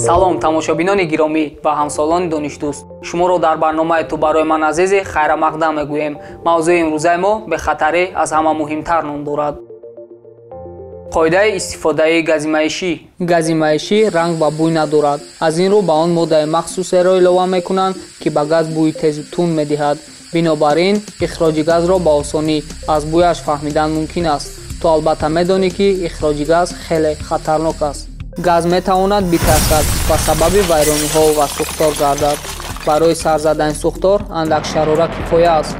Салом, тамошобинони гиромӣ ва ҳамсолони донишдӯст. Шуморо дар барномаи «Ту барои ман азизӣ» хайрамақдам мегӯем. Мавзӯи имрӯзаи мо бехатарӣ аз ҳама муҳимтар ном дорад. Қоидаи истифодаи гази маишӣ. Гази маишӣ ранг ва бӯй надорад. Аз ин рӯ ба он моддаи махсусеро илова мекунанд, ки ба газ бӯи тезу тунд медиҳад. Бинобар ин ихроҷи газро ба осонӣ аз бӯяш фаҳмидан мумкин аст. Ту албатта медонӣ, ки ихроҷи газ хеле хатарнок аст. Газ метавонад битарсад ва сабаби вайрониҳо ва сӯхтор гардад. Барои сар задани сӯхтор андак шарора кифоя аст.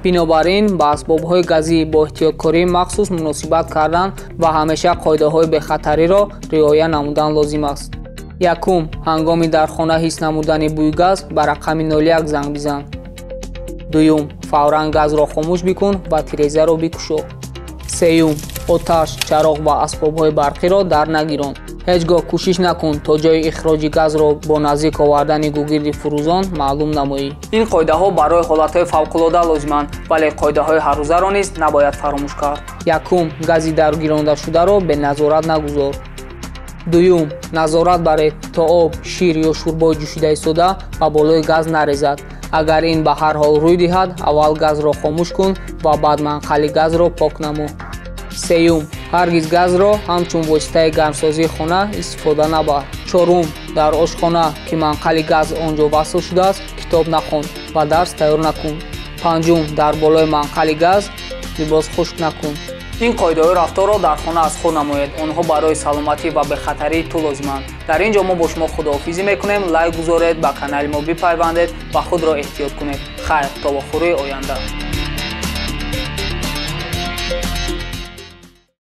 Бинобар ин ба асбобҳои газӣ бо эҳтиёткории махсус муносибат кардан ва ҳамеша қоидаҳои бехатариро риоя намудан лозим аст. Якум, ҳангоми дар хона ҳис намудани бӯи газ ба рақами 01 занг бизан. Дуюм, фавран газро хомӯш бикун ва тирезаро бикушо. Сеюм, оташ, чароғ ва асбобҳои барқиро дар нагирон. Ҳеҷ гоҳ кӯшиш накун, то ҷои ихроҷи газро бо наздик овардани гугирди фурӯзон маълум намоӣ. Ин қоидаҳо барои ҳолатҳои фавқулода лозиманд, вале қоидаҳои ҳаррӯзаро низ набояд фаромӯш кард. Якум, гази даргирондашударо беназорат нагузор. Дуюм, назорат баред, то об, шир ё шӯрбои ҷӯшида истода ба болои газ нарезад. Агар ин ба ҳар ҳол рӯй диҳад, аввал газро хомӯш кун ва баъд манқали газро пок намо. Сеюм, ҳаргиз газро ҳамчун воситаи гармсозии хона истифода набар. Чорум, дар ошхона, ки манқали газ он ҷо васл шудааст, китоб нахон ва дарс тайёр накун. Панҷум, дар болои манқали газ либос хушк накун. Ин қоидаҳои рафторро дар хона аз худ намоед. Онҳо барои саломатӣ ва бехатарии ту лозиманд. Дар ин ҷо мо бо шумо худоҳофизӣ мекунем. Лайк гузоред, ба канали мо бипайвандед ва худро эҳтиёт кунед. Хайр, то вохӯрии оянда.